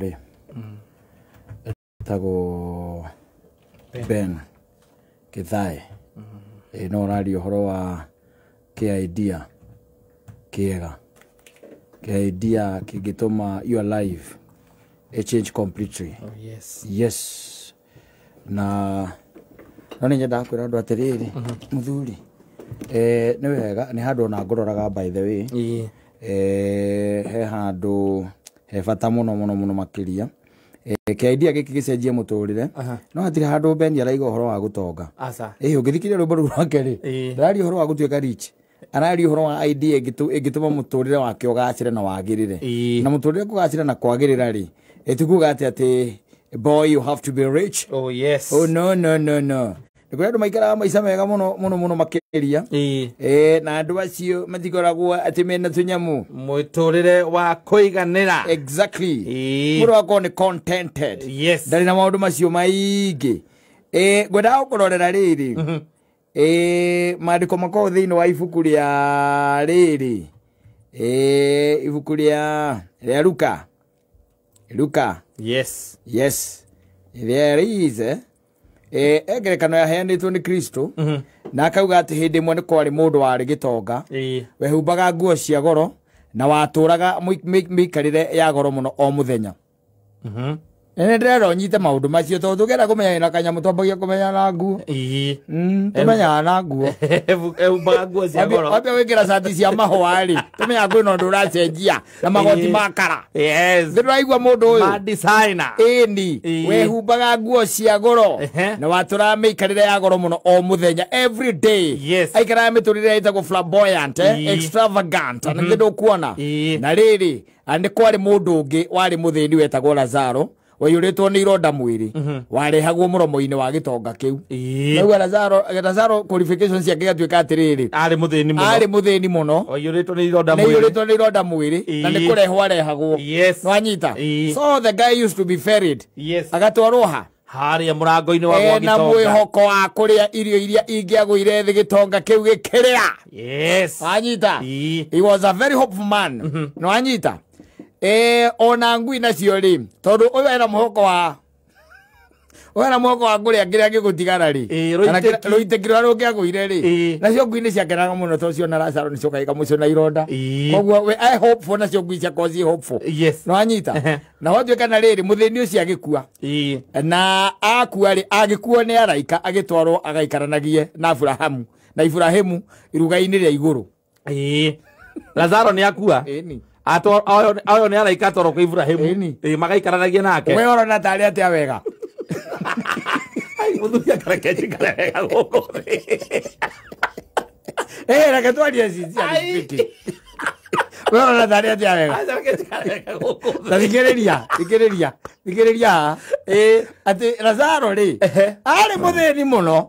Rĩ etagwo Ben Githae. Ĩ no ũraria ũhoro wa kĩ-idea kĩega, kĩ-idea kĩngĩtũma your life ĩ change completely. Oh, yes. Yes, na no nĩ nyendaga kwĩra andũ atĩrĩrĩ, mũthuri, nĩ wega nĩ handũ ona ngũroraga, by the way. Ĩĩ. He handũ he bata mũno mũno mũno makĩria. Kĩ-idea gĩkĩ gĩcenjie mũtũrĩre. No hatirĩ handũ Ben araiga ũhoro wa gũtonga. Aca. Ĩ ũngĩthikĩrĩria rwĩmbo rũu rwake rĩ, ndararia ũhoro wa gũtuĩka rich, araria ũhoro wa idea ĩngĩtũma mũtũrĩre wake ũgacĩre na wagĩrĩre. Na mũtũrĩre kũgacĩra na kwagĩrĩra rĩ, ĩtikuga atĩ boy, you have to be rich. Oh, yes. Oh, no, no, no, no. Nĩ kũrĩ andũ maikaraga maica mega mũno mũno mũno makĩria. Na andũ acio matikoragwo atĩ mena tũnyamũ. Mũtũrĩre wa kũiganĩra. Exactly. Mũndũ akorwo nĩ contented. Yes. Ndarĩ na maũndũ macio maingĩ. Ngwendaga gũkũrorera rĩrĩ, maandĩko makoragwo thĩinĩ wa ibuku rĩa rĩrĩ, ibuku rĩa Luka. Luka. Yes. Yes, there is ngerekano yaheanĩtwo nĩ Kristo, na akauga atĩ hĩndĩ ĩmwe nĩ kwarĩ mũndũ warĩ gĩtonga, wehumbaga nguo cia goro na watũraga mĩikarĩre ya goro mũno o mũthenya. Nĩ ndĩrenda ũnyite maũndũ macio, tondũ tũngĩenda kũmenya na kanyamũ twambagia kũmenya na nguo. Tũmenyaga na nguo. Ehumbaga nguo cia goro. Wambia gwĩkĩra cati cia mahũa rĩ, tũmenyaga kwĩna ũndũ ũracenjia na magoti ma kara. Yes. Nĩ ndĩraigua mũndũ ũyũ. Ma designer. Ĩni. Wehumbaga nguo cia goro na watũraga mĩikarĩre ya goro mũno o mũthenya, every day. Yes. Aikaraga mĩtũrĩre ĩtagwo flamboyant, extravagant, na nĩ ndũkuona. Na rĩrĩ, nĩ kwarĩ mũndũ ũngĩ warĩ mũthĩni wetagwo Lazaro, waiyũrĩtwo nĩ ironda mwĩrĩ, warehagwo mũromo-inĩ wa gĩtonga kĩu. Naigua Lazaro qualifications ciake gatuĩka atĩrĩrĩ, Arĩ mũthĩni mũno. Arĩ mũthĩni mũno. Waiyũrĩtwo nĩ ironda nĩ mwĩrĩ. aiyũrĩtwo nĩ ironda mwĩrĩ na nĩ kũrehwo arehagwo. Nwanyita? Ĩĩ. So the guy used to be ferried. Yes. Agatwarwo ha? Harĩa mũrango-inĩ wa gwa Ena gĩtonga. mwĩhoko wa kũrĩa irio iria ingĩagũire thĩ gĩtonga kĩu gĩkĩrĩa. Yes. Wanyita? Ĩĩ. He was a very hopeful man. Nwanyita? Ona ngui nacio rĩ, tondũ ũyũ ena mwĩhoko wa ũyũ ena mwĩhoko wa kũrĩa kĩrĩa gĩgũtigara rĩ. Ĩĩ, Kana rũitĩki. rũitĩki rũrĩa rũngĩagũire rĩ. Nacio ngui nĩ ciakenaga mũno tondũ ciona Lazaro nĩ ciokaga ikamũcũna na ironda. Koguo we I hopeful, nacio ngui ciakorwo ciĩ hopeful. Yes. Nwanyita? Na watuĩka na rĩrĩ, mũthĩni ũcio agĩkua. Na akua rĩ, agĩkuo nĩ araika, agĩtwarwo agaikaranagie na Aburahamu na Iburahĩmu iruga-inĩ rĩa igũrũ. Ĩĩ. Lazaro nĩ akua. Ĩni. Ayo nĩ araika atwarwo kwa Ibrahimu. Ĩni. Ĩĩ, magaikaranagia nake. We ũrona tarĩ atĩa wega? Ai, mũthuri akareke njikare wega gũkũ thĩ. Reke twarie sincerely speaking. We ũrona tarĩ atĩa wega? Aca, reke njikare wega gũkũ thĩ. Ta thikĩrĩria, thikĩrĩria, thikĩrĩria haha. Atĩ Lazaro rĩ, arĩ mũthĩni mũno,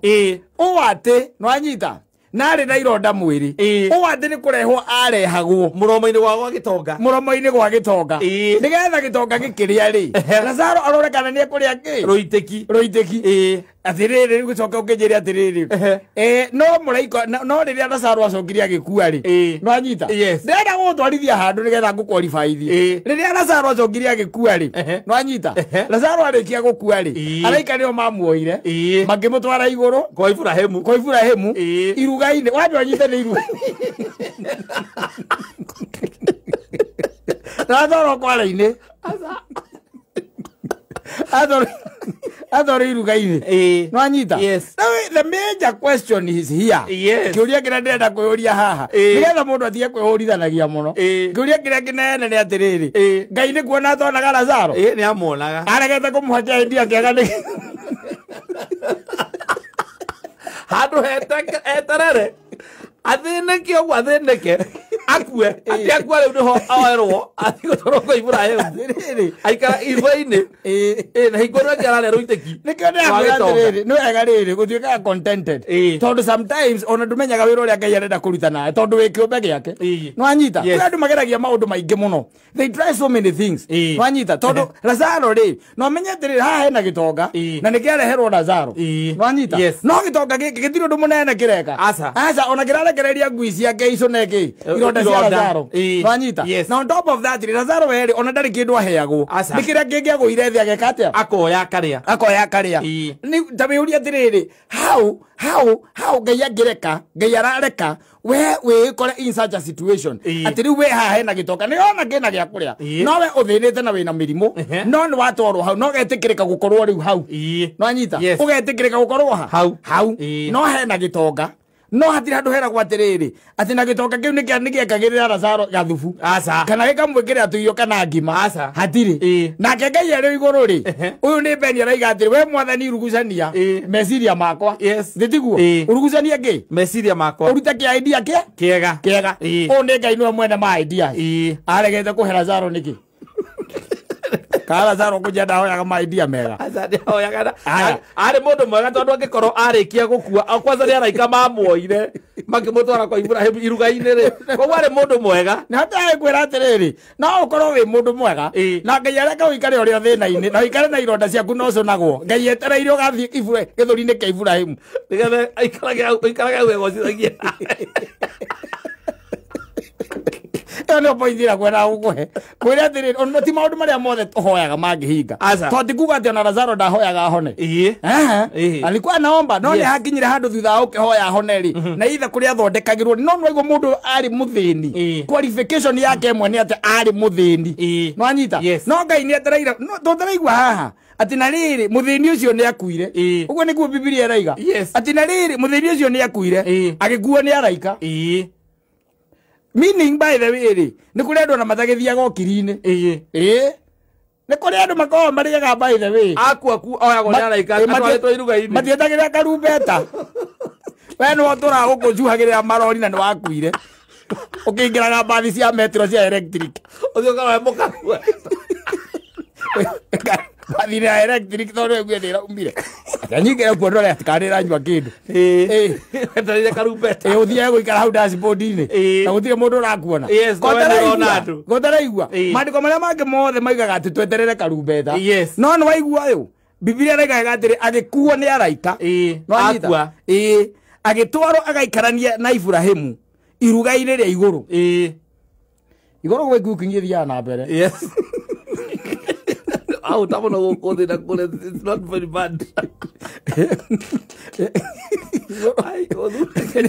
ũũ atĩ nwanyita, na arĩ na ironda mwĩrĩ, ũũ atĩ nĩ kũrehwo arehagwo Mũromo-inĩ wa gwa gĩtonga. Mũromo-inĩ gwa gĩtonga, nĩgetha gĩtonga gĩkĩrĩa rĩ, Lazaro arore kana nĩ ekũrĩa kĩ. Rũitĩki. Rũitĩki. Atĩrĩrĩ, rĩu gũcoka ũkĩnjĩre atĩrĩrĩ, no mũraika no rĩrĩa Lazaro acokire agĩkua rĩ, nwanyita? Yes. Ndĩrenda gũgũtwarithia handũ nĩgetha ngũqualifyithie. Rĩrĩa Lazaro acokire agĩkua rĩ, nwanyita? Lazaro arĩkia gũkua rĩ, araika nĩo mamuoire, makĩmũtwara igũrũ kwa Ibrahimu. Kwa Ibrahimu iruga-inĩ. Wambe ũnyite, nĩ iruga Lazaro kwara-inĩ, atwarwo iruga-inĩ. Nwanyita? Yes. Now, the major question is here. Yes. Kĩũria kĩrĩa ndĩrenda kwĩyũria haha, nĩgetha mũndũ atige kwĩhũrithanagia mũno, kĩũria kĩrĩa kĩnene nĩ atĩrĩrĩ, Ngai nĩ kuona atonaga Lazaro? Ĩĩ, nĩ amuonaga. Aregete kũmũhe kĩendia kĩega nĩ Handũ eterere athĩnĩke ũguo, athĩnĩke, akue, atĩ akua rĩu nĩho oerwo athiĩ gũtwarwo kwa Ibrahimu. Atĩrĩrĩ. Aikara iruga-inĩ. Ĩĩ, na hingo ĩrĩa ĩngĩ ararĩa rũitĩki Nĩkĩo ndĩrakwĩra wa gĩtonga. atĩrĩrĩ, nĩ wega rĩrĩ gũtuĩkaga contented, tondũ sometimes ona ndũmenyaga wĩra ũrĩa Ngai arenda kũruta nawe, tondũ wĩ kĩũmbe gĩake. Nwanyita? Yes. Kũrĩ andũ mageragia maũndũ maingĩ mũno, they try so many things. Nwanyita? Tondũ Lazaro rĩ, no menye atĩrĩrĩ, haha hena gĩtonga na nĩ kĩareherwo Lazaro. Nwanyita? Yes. No gĩtonga gĩkĩ gĩtirĩ ũndũ mũnene kĩreka. Aca. Aca, ona kĩrarekereria ngui ciake icũne kĩ ironda cia Lazaro. Nwanyita. Na on top of that Lazaro were ona ndari kindu aheagwo. Ni kiria kingiagũire thĩ ageka atia? Akoya akaria. Akoya akaria. Ni ta wĩũrie atĩrĩrĩ, how Ngai angĩreka, Ngai arareka we wĩkore in such a situation atĩ rĩu we haha hena gĩtoka nĩ ona kĩna gĩa kũrĩa no we ũthĩnĩte na wĩna mĩrimũ no nĩ watwarwo hau no ũgetĩkĩrĩka gũkorwo rĩu hau. Nwanyita. Ũgetĩkĩrĩka gũkorwo ha hau no hena gĩtonga no hatirĩ handũ heragwo atĩrĩrĩ atĩ na gĩtonga kĩu nĩgĩekagĩrĩra Lazaro gathubu kana gĩkamwĩkĩrĩra tũirio kana ngima hatirĩ. Nake Ngai arĩ igũrũ rĩ, ũyũ nĩ Beni araiga atĩrĩ we mwathani urugucania meciria makwa thĩ tiguo urugucania kĩ meciria makwa ũrute kĩa idea kĩ kĩega kĩega. Ũyũ nĩ Ngai nĩwe mwene ma idea aregete kũhe Lazaro nĩkĩ? Ka Lazaro kũnjia ndahoyaga ma idea mega. Arĩ mũndũ mwega tondũ angĩkorwo arĩkia gũkua kwanza nĩ araika mamuoire makĩmũtwara kwa Ibrahim iruga-inĩ rĩ, koguo arĩ mũndũ mwega. Na hata kwĩra atĩrĩrĩ no ũkorwo wĩ mũndũ mwega na Ngai areka ũikare ũrĩa thĩna-inĩ na ũikare na ironda ciaku no ũcũnagwo. Ngai etereire ũgathiĩ gĩthũri-inĩ kĩa Ibrahim nĩgetha aikarage hau egocithagia. Ĩyo nĩyo point ĩrĩa ngwendaga gũkũhe. Kwĩra atĩrĩrĩ ona ti maũndũ marĩa mothe tũhoyaga mangĩhinga. Tondũ ti kuga atĩ ona Lazaro ndahoyaga ahone. Alikuwa anaomba no nĩ hakinyire handũ thutha wa ũkĩhoya ahone rĩ na ithe kũrĩa athondekagĩrwo no nĩwaigua mũndũ arĩ mũthĩni. Qualification yake ĩmwe nĩ atĩ arĩ mũthĩni. Nwanyita. No Ngai nĩ etereire tũtaraigua haha atĩ na rĩrĩ mũthĩni ũcio nĩ akuire. Ũguo nĩguo Bibilia ĩraiga. Atĩ na rĩrĩ mũthĩni ũcio nĩ akuire agĩkuo nĩ araika. Meaning by the way rĩ nĩ kũrĩ andũ ona matagĩthiaga okiri-inĩ. Nĩ kũrĩ andũ makoragwo marĩaga by the way akua ku oyagwo nĩ araika atwarĩtwo iruga-inĩ matietagĩrĩra karumbeta. We nĩwe ũtũraga gũkũ njuhagĩrĩra marori na nĩ wakuire ũkĩingĩraga mbathi cia metro cia electric ũthiĩ ũkaroe mũkarumbeta mbathi ya electric tondũ ĩguo nĩ ĩraumire. Nyingĩre kuo ndore kana nĩ ĩranyua kĩndũ. Wetereire karumbeta. Ũthiage gũikara hau dashboard-inĩ na gũtirĩ mũndũ ũrakuona. Gũtaraigua maandĩko marĩa mangĩ mothe maigaga atĩ tweterere karumbeta. No nĩ waigua ũyũ Bibilia ĩraigaga atĩrĩ agĩkuo nĩ araika. Nwanyita. Agĩtwarwo agaikarania na Ibrahimu iruga-inĩ rĩa igũrũ. Igũrũ gwĩ cooking ĩthiaga na mbere. Au tamu gũkũ thĩ na kũrĩa it's not very bad. Ai ũthuri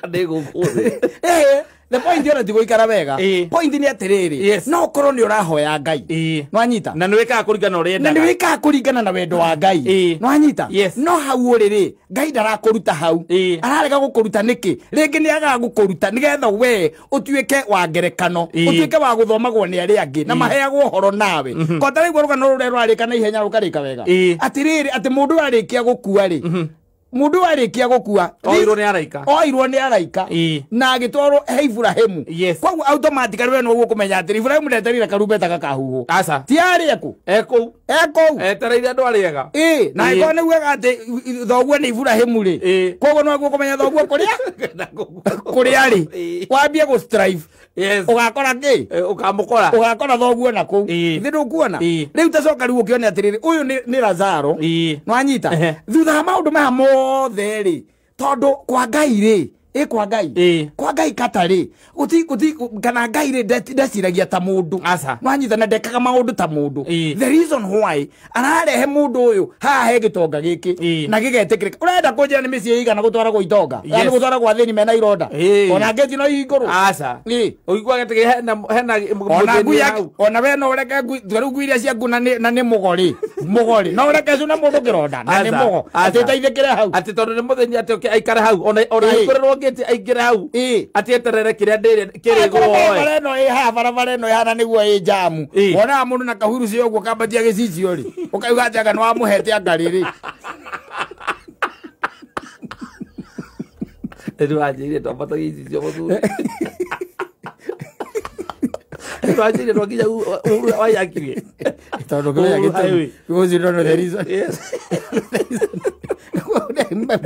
nĩ gũkũ thĩ. The point ĩyo ti gũikara wega. Point nĩ atĩrĩrĩ no ũkorwo nĩ ũrahoya Ngai. Nwanyita. Na nĩ wĩkaga kũringana ũrĩa endaga. Na nĩ wĩkaga kũringana na wendo wa Ngai. Nwanyita. No hau ũrĩ rĩ Ngai ndarakũruta hau. Ararega gũkũruta nĩkĩ? Rĩngĩ nĩ agaga gũkũruta nĩgetha we ũtuĩke wa ngerekano, ũtuĩke wa gũthomagwo nĩ arĩa angĩ na maheagwo ũhoro nawe. Ko taraigua rũgano rũrĩa rũrarĩka na ihenya rũkarĩka wega. Atĩrĩrĩ atĩ mũndũ arĩkia gũkua rĩ mundu arikia gukua oirwo ni araika oirwo ni araika na agitwarwo he Ibrahimu. Koguo automatically we no gukumenya atĩ Ibrahimu ndeterire karumbeta gakahuhwo. Aca ti ari eku eku eku etereire andu ariega na iko ni ugaga atĩ thoguo ni Ibrahimu ri koguo no gukumenya thoguo kuria kuria ri wambie gu strive. Yes. Ugakora ki ukamukora ugakora thoguo na kuu thi ndukuona riu tacoka riu ukione atiriri uyu ni Lazaro nwanyita thutha wa maundu maya mothe ri tondu kwa Ngai ri kwa Ngai kwa Ngai katari guti guti kana Ngai ri ndeciragia ta mundu nwanyita na ndekaga maundu ta mundu. The reason why ararehe mundu uyu haha he gitonga giki na gigetikirika urenda kunjira ni micii igana gutwaragwo itonga yani gutwaragwo athini mena ironda ona ngeti no ihingũrwo aca uigua gete hena hena ona ngui ona we no ureke ngui riu ngui iria ciaku na ni mugori mugori no ureke cu na mundu kironda na ni mugo ati teithikire hau ati tondu ni muthini ati aikare hau ona ona hingũrĩrwo ngeti aingĩre hau ati eterere kiria ndĩrĩ kĩrĩgwo barabara ĩno ĩ haha barabara ĩno ĩhana nĩguo ĩ jamu wonaga mũndũ na kahuru cio ũguo kambatia gĩcicio rĩ ũkauga atĩ anga nĩwamũhete anga rĩrĩ rĩu anjĩire twambatagia icicio mũthuri rĩu anjĩire twakinya wayakirie tondũ kĩrĩa gĩtũmi because you don't know the reason. Yes.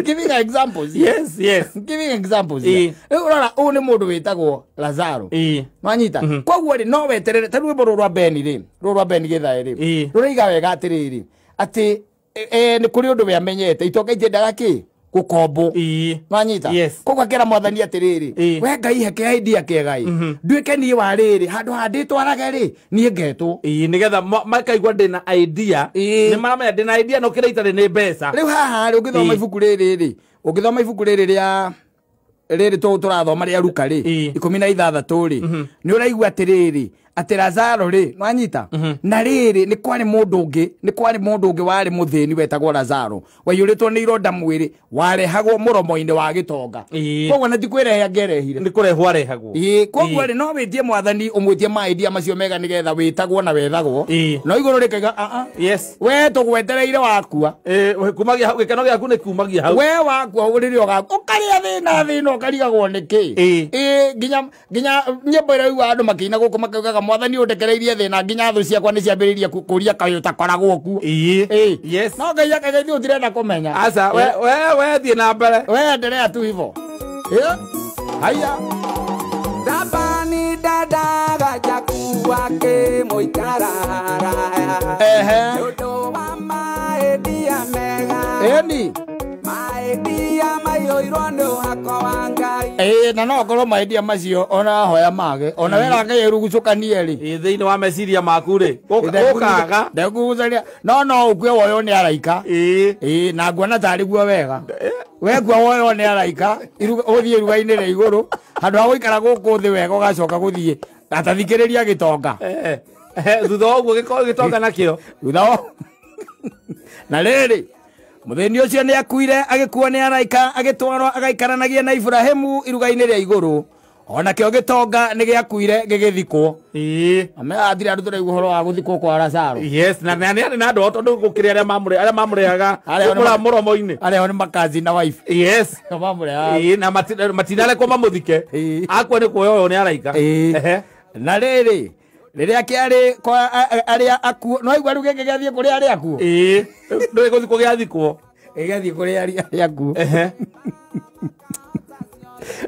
Giving examples. Yes, yes. Giving examples. Urora uyu ni mundu witagwo Lazaro. Nwanyita. Koguo ri no weterere ta rwimbo rwa Beni ri. Rwa Beni githae ri. Ruraiga wega atiriri. Ati ni kuri undu we amenyete itonga itiendaga ki? Gũkombwo. Nwanyita? Yes. Koguo akĩra mwathani atĩrĩrĩ, we Ngai he kĩa idea kĩega ĩ, nduĩke niĩ wa rĩrĩ, handũ ha ndĩtwarage rĩ, niĩ ngetwo. Nĩgetha makaigua ndĩna idea. Nĩ maramenya ndĩna idea no kĩrĩa itarĩ nĩ mbeca. Rĩu haha rĩ, ũngĩthoma ibuku rĩrĩ rĩ, ũngĩthoma ibuku rĩrĩ rĩa rĩrĩ tũrathoma rĩa Luka rĩ, 16 rĩ, nĩ ũraigua atĩrĩrĩ, atĩ Lazaro rĩ, nwanyita? Na rĩrĩ nĩ kwarĩ mũndũ ũngĩ, nĩ kwarĩ mũndũ ũngĩ warĩ mũthĩni wetagwo Lazaro, waiyũrĩtwo nĩ ironda mwĩrĩ, warehagwo mũromo-inĩ wa gĩtonga. Koguo na ti kwĩrehe angĩerehire. Nĩ kũrehwo arehagwo. Koguo rĩ, no wĩtie mwathani ũmwĩtie maidia macio mega nĩgetha wĩtagwo na wethagwo. No igũrũ rĩkaiga a. Yes. We tũgwetereire wakua. Kumagia hau, gĩkeno gĩaku nĩ kumagia hau. We wakua rĩrĩa ũgakua, ũkarĩa thĩna thĩna ũkarigagwo nĩkĩ. Nginya nyĩmbo ĩrĩa ũiguaga andũ makĩina gũkũ makaugaga mwathani ũndekereirie thĩna nginya thũ ciakwa nĩ ciambĩrĩirie kũria kayũ takoragwo kuo. Yes. No Ngai akaiga ithuĩ tũtirenda kũmenya. Aca, we thiĩ na mbere. We endelea tu hivyo. Haya. Labani dadaga jakuwa ke moikarara. Ehe. Nyodo wa maedia mega. Eni. Maedia mayoirwo nĩ ũhako wa Ngai. Na no akorwo maidia macio ona hoya mage, ona wera Ngai erugucũkanie rĩ. Thĩinĩ wa meciria maku rĩ, ũkaga. Ndekugucaria. No ũkue woywo nĩ araika. Na nguona tarĩ guo wega. We ngua woywo nĩ araika, ũthiĩ iruga-inĩ rĩa igũrũ, handũ ha gũikara gũkũ thĩ wega ũgacoka gũthiĩ atathikĩrĩria gĩtonga. Thutha wa ũguo gĩtonga nakĩo. Thutha wa na rĩrĩ, mũthĩni ũcio nĩ akuire, agĩkuo nĩ araika, agĩtwarwo agaikaranagia na Iburahĩmu iruga-inĩ rĩa igũrũ. Ona kĩo gĩtonga nĩ gĩakuire gĩgĩthikwo. Athire andũ tũraigua ũhoro wa gũthikwo kwa Lazaro. Yes, na nĩ arĩ na andũ tondũ gũkĩrĩ arĩa mamũrĩhaga mũromo-inĩ. Arĩa nĩ makazi na wife. Yes. Mamũrĩhaga. Na matinarekwo mamũthike. Akua nĩ kuoywo nĩ araika. Na rĩrĩ, rĩrĩa kĩarĩ kwa arĩa akuo, no aigua rĩu gĩkĩ gĩathiĩ kũrĩ arĩa akuo. Ndũĩ gũthikwo gĩathikwo. Gĩgathiĩ kũrĩ arĩa akuo.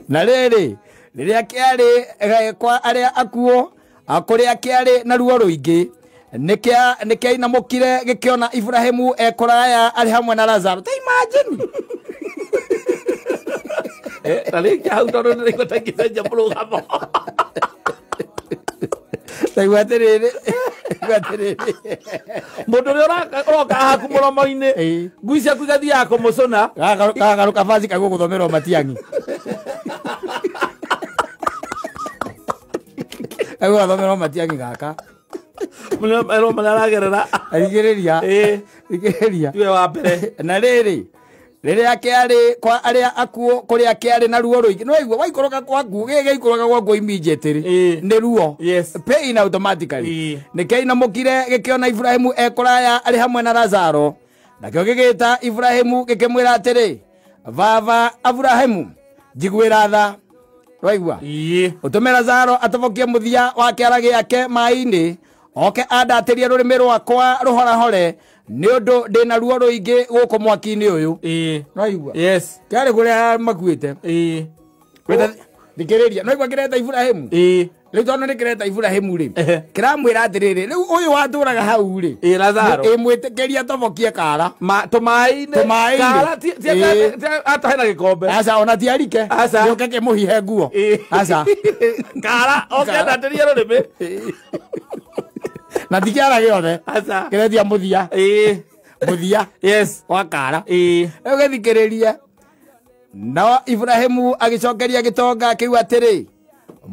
Na rĩrĩ, rĩrĩa kĩarĩ kwa arĩa akuo, kũrĩa kĩarĩ na ruo rũingĩ, nĩ kĩainamũkire gĩkĩona Iburahĩmu ekũraya arĩ hamwe na Lazaro. Ta imagine. Na rĩngĩ hau tondũ nĩraigua ta ingĩcenjia mũrũgamo. Taigua atĩrĩrĩ, taigua atĩrĩrĩ. Mũndũ ũrĩa ũroka haku mũromo-inĩ, ngui ciaku igathiaga kũmũcũna. Gagaruka baci kaigua gũthomerwo Matiang'i. Kaigua gũthomerwo Matiang'i gaka. Erwo marĩa aragerera. Thikĩrĩria. Thikĩrĩria. Tiwe wa mbere. Na rĩrĩ, rĩrĩa kĩarĩ kwa arĩa akuo, kũrĩa kĩarĩ na ruo rũingĩ. No waigua waikũrũka kwaku, gĩkĩ gĩikũrũka gwaku immediately. Nĩ ruo. Yes. Pain automatically. Nĩ kĩainamũkire gĩkĩona Iburahĩmu ekũraya arĩ hamwe na Lazaro. Nakĩo gĩgĩta Iburahĩmu gĩkĩmwĩra atĩrĩ, Baba Aburahĩmu, njiguĩra tha. Waigua? Ũtũme Lazaro atobokie mũthia wa kĩara gĩake maĩ-inĩ, oke andatĩrie rũrĩmĩ rwakwa rũhorahore, nĩ ũndũ ndĩna ruo rũingĩ gũkũ mwaki-inĩ ũyũ. Waigua? Yes. Kĩarĩ kũrĩa makuĩte. Thikĩrĩria. No igua kĩreta Iburahĩmu? Rĩu tondũ nĩ kĩreta Iburahĩmu rĩ, kĩramwĩra atĩrĩrĩ, rĩu ũyũ watũraga hau rĩ, Lazaro. Ĩmwĩtĩkĩria tobokie kara. Tũmaĩ-inĩ. Tũmaĩ-inĩ. Kara atahe na gĩkombe. Aca, ona ti arike. Aca. Gĩũke kĩmũhihe nguo. Aca. Kara, oke andatĩrie rũrĩmĩ. Na ti kĩara gĩothe. Aca. Kĩretia mũthia. Mũthia. Yes. Wa kara. Rĩu gĩthikĩrĩrie. No Iburahĩmu agĩcokeria gĩtonga kĩu atĩrĩ,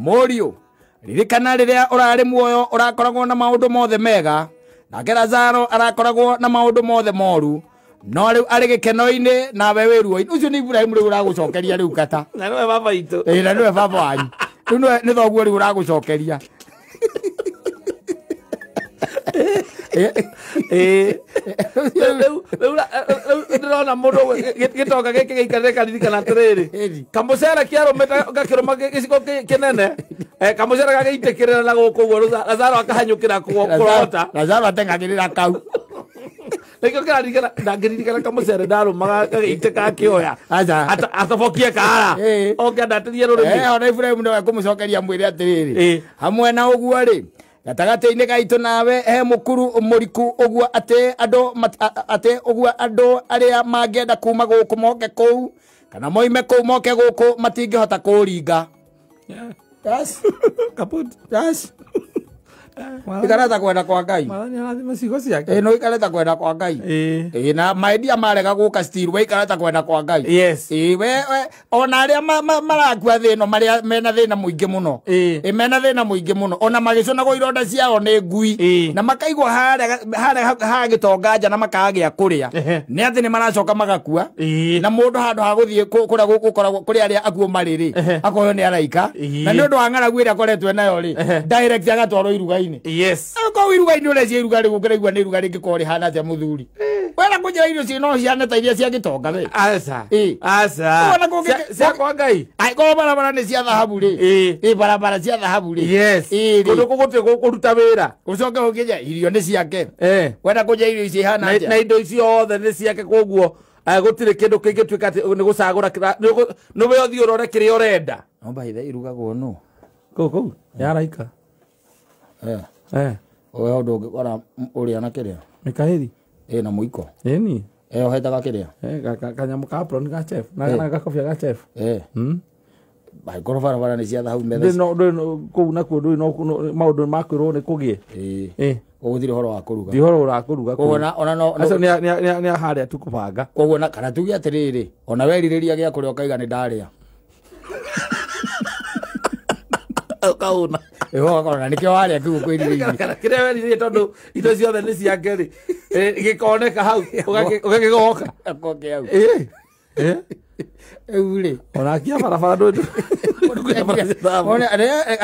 mũriũ, ririkana rĩrĩa ũrarĩ muoyo ũrakoragwo na maũndũ mothe mega, nake Lazaro arakoragwo na maũndũ mothe moru, no rĩu arĩ gĩkeno-inĩ nawe wĩ ruo-inĩ. Ũcio nĩ Iburahĩmu rĩu ũragũcokeria rĩu kata. Na nĩwe baba witũ. Na nĩwe baba wanyu. Rĩu nĩ thoguo rĩu ũragũcokeria. Rĩu ndĩrona mũndũ gĩtonga gĩkĩ gĩikarĩte karirikana atĩrĩrĩ, kamũcere kĩarũmĩte gakĩrũma gĩcigo kĩnene, kamũcere gagĩitĩkĩrĩra na gũkũ ũguo, Lazaro akahanyũkĩra kũrota. Lazaro ateng'agĩrĩra kau. Nĩkĩo kĩraririkana, ndangĩririkana kamũcere ndarũmaga gagĩitĩka akĩoya. Aca. Atobokie kara. Oke andatĩrie rũrĩmĩ. Ona Iburahĩmu nĩwe ekũmũcokeria mwĩre atĩrĩrĩ, hamwe na ũguo rĩ, Gatagatĩ-inĩ gaitũ nawe he mũkuru mũriku ũguo atĩ andũ atĩ ũguo andũ arĩa mangĩenda kuma gũkũ moke kũu kana moime kũu moke gũkũ matingĩhota kũũringa. Yes. Kaput. Yes. Ikareta kwenda kwa Ngai. Mwathani arathime ciugo ciake. Ĩ no ikareta kwenda kwa Ngai. Ĩ. Ĩ na maidia marega gũka still we ikareta kwenda kwa Ngai. Yes. Ĩ we ona arĩa marakua thĩ ĩno marĩa mena thĩna mũingĩ mũno. Ĩ. Ĩ mena thĩna mũingĩ mũno ona magĩcũnagwo ironda ciao nĩ ngui Ĩ. na makaigwo harĩa harĩa gĩtonga nja na makaga gĩa kũrĩa. Ehe. Nĩ atĩ nĩ maracoka magakua. Ĩ. Na mũndũ handũ ha gũthiĩ kũrĩa gũkoragwo kũrĩa arĩa akuo marĩ rĩ Ehe. akoywo nĩ araika Ĩ. na nĩ ũndũ wa ng'aragu ĩrĩa akoretwo nayo rĩ Ehe. direct agatwarwo iruga-inĩ. Yes. Ko iruga-inĩ ũrecia iruga rĩ gũkĩraigua nĩ iruga rĩngĩkorwo rĩhana atĩa mũthuri. Wena kũnjĩra irio ci no cihane ta iria cia gĩtonga we. Aca. Ĩ. Aca. Wona kũngĩ- Cia kwa Ngai. Angĩkorwo barabara nĩ cia thahabu rĩ. Ĩ. Ĩ barabara cia thahabu rĩ. Yes. Ĩ rĩ. Kũndũ kũgũtĩ kũruta wĩra. Ũcoke ũkĩnja irio nĩ ciake. Eh. Wenda kũnjĩra irio ici ihana Na atĩa. na indo icio othe nĩ ciake koguo gũtirĩ kĩndũ kĩngĩtuĩka atĩ nĩ gũcagũra nĩwe ũthiĩ ũrore kĩrĩa ũrenda. No baithe irugagwo nũ. Kũu kũu. Ya araika. Eh. Eh. We ũndũ ũngĩkora ũrĩa na kĩrĩa. Mikaeli. Ĩ na mũiko. Ĩni. Ĩ ũhetaga kĩrĩa. Eh kanyamũ ka apron ga chef. Na gakobia ga chef. Eh. Angĩkorwo barabara nĩ cia thahabu metha. Ndĩ kũu nakuo ndũrĩ no maũndũ ma kwĩrwo nĩ kũgĩe. Ĩ. Ĩ. Gũtirĩ ũhoro wa kũruga. Ndi ũhoro ũrakũruga kũu. Koguo ona no Acio nĩ harĩa tu kũbanga. Koguo na kana tuge atĩrĩrĩ ona werirĩria gĩa kũrĩa ũkaiga nĩ ndarĩa. Ũkaũna. Ĩ ũgakora nĩkĩo warĩa kĩu ũkwĩrirĩirie. Kana kĩrĩa werirĩirie tondũ indo ciothe nĩ ciake rĩ gĩkoneka hau ũgakĩgoka. Akoke hau. Ĩ. Ĩ. Rĩu rĩ. Ona akia barabara ndũĩ. Ona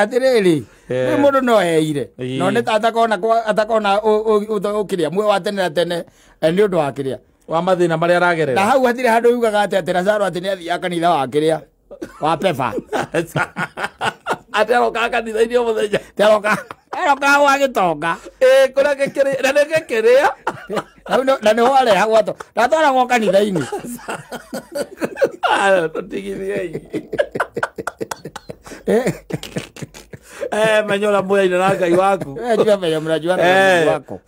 atĩrĩrĩ rĩu mũndũ no eire no nĩ ta atakona ũkĩrĩa muoyo wa tene na tene nĩ ũndũ wa kĩrĩa Wa mathĩna marĩa aragerera. Na hau hatirĩ handũ yugaga atĩ atĩ Lazaro atĩ nĩ athiaga kanitha wa kĩrĩa wa Pefa. Atĩ arokaga kanitha-inĩ o mũthenya. Arokaga gwa gĩtonga. Ĩ kũrĩa gĩkĩrĩa na nĩ gĩkĩrĩa. Na nĩho arehagwo ndatwaragwo kanitha-inĩ. Tũtigithiei. Menya ũrĩa mũyaine na Ngai waku. Jua menya mnajua na Mungu wako.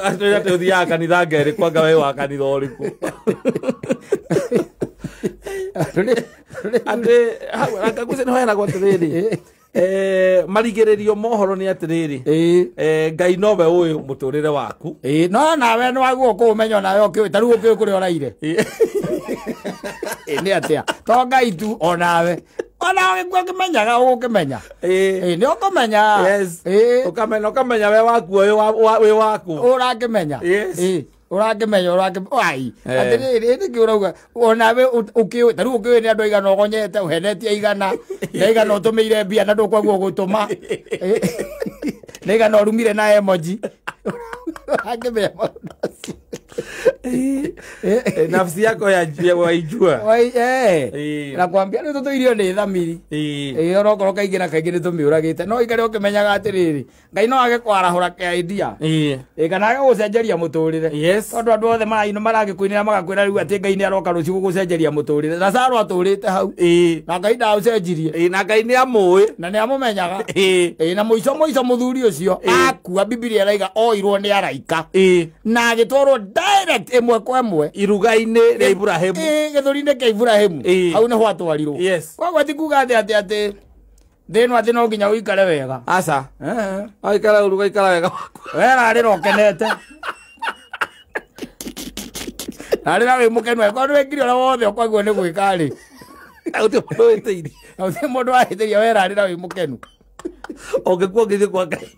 Atĩ ũthiaga kanitha ngerĩ kwanga we wa kanitha ũrĩkũ. Atĩ hau ngagwĩciria nĩ hoyanagwo atĩrĩrĩ. Marigĩrĩrio mohoro nĩ atĩrĩrĩ. Ngai nowe ũĩ mũtũrĩre waku. Ĩ no nawe nĩ waguo kũũmenya onawe ũkĩũĩ ta rĩu ũkĩũĩ kũrĩa ũraire. Ĩ nĩ atĩa to Ngai tu onawe. Ona ũgĩkĩmenyaga ũgũkĩmenya. Ĩ nĩ ũkũmenya. Yes. Ĩ Ũkamenya ũkamenya we waku wĩ waku. Ũrakĩmenya. Yes. Ĩ ũrakĩmenya ũrakĩmenya. Atĩrĩrĩ nĩkĩ ũrauga onawe ũkĩũĩ ta rĩu ũkĩũĩ nĩ andũ aigana ũgonyete ũhenetie igana na igana ũtũmĩire mbia na ndũkwaguo gũtũma. Na igana ũrumire na emoji. Ũrakĩmenya maũndũ macio. Nafsi yako ya waijua. Nakwambia rĩu tũtũirio nĩ thamiri. Ĩ onokorwo kaingĩ na kaingĩ nĩ tũmĩũragĩte no ikare ũkĩmenyaga atĩrĩrĩ Ngai no age kwarahũra kĩa idea. Ĩ kana age gũcenjeria mũtũrĩre. Yes. Tondũ andũ othe maraino maragĩkũinĩra magakwĩra rĩu atĩ Ngai nĩ aroka rũciũ gũgũcenjeria mũtũrĩre. Lazaro atũrĩte hau. Na Ngai ndaũcenjirie. Na Ngai nĩ amũĩ. Na nĩ amũmenyaga. Ĩ na mũico mũico mũthuri ũcio akua Bibilia ĩraiga oirwo nĩ araika. Na agĩtwarwo direct ĩmwe kwa ĩmwe iruga-inĩ rĩa Iburahĩmu. Gĩthũri-inĩ kĩa Iburahĩmu. Hau nĩho atwarirwo. Yes. Koguo ti kuga atĩ atĩ atĩ thĩ ĩno atĩ no nginya ũikare wega. Aca. Waikara ũru ũgaikara wega waku. We rarĩra ũkenete. Rarĩra wĩ mũkenu angĩkorwo nĩwekire ũrĩa wothe ũkwagwo nĩ gwĩka rĩ. Gũtirĩ mũndũ wĩtĩirie. Gũtirĩ mũndũ wahĩtĩria we rarĩra wĩ mũkenu. Ũngĩkua ũngĩthiĩ kwa Ngai.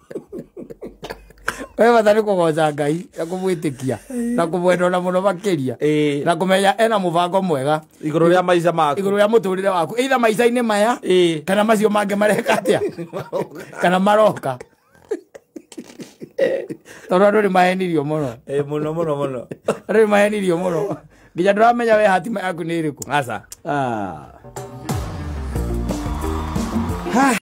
We bata nĩ kũgoca Ngai na kũmwĩtĩkia na kũmwenda ona mũno makĩria na kũmenya ena mũbango mwega igũrũ rĩa maica maku igũrũ rĩa mũtũrĩre waku either maica-inĩ maya kana macio mangĩ mareka atĩa kana maroka tondũ andũ nĩ mahenirio mũno. Mũno mũno mũno. Andũ nĩ mahenirio mũno nginya ndũramenya we hatima yaku nĩ ĩrĩkũ. Aca.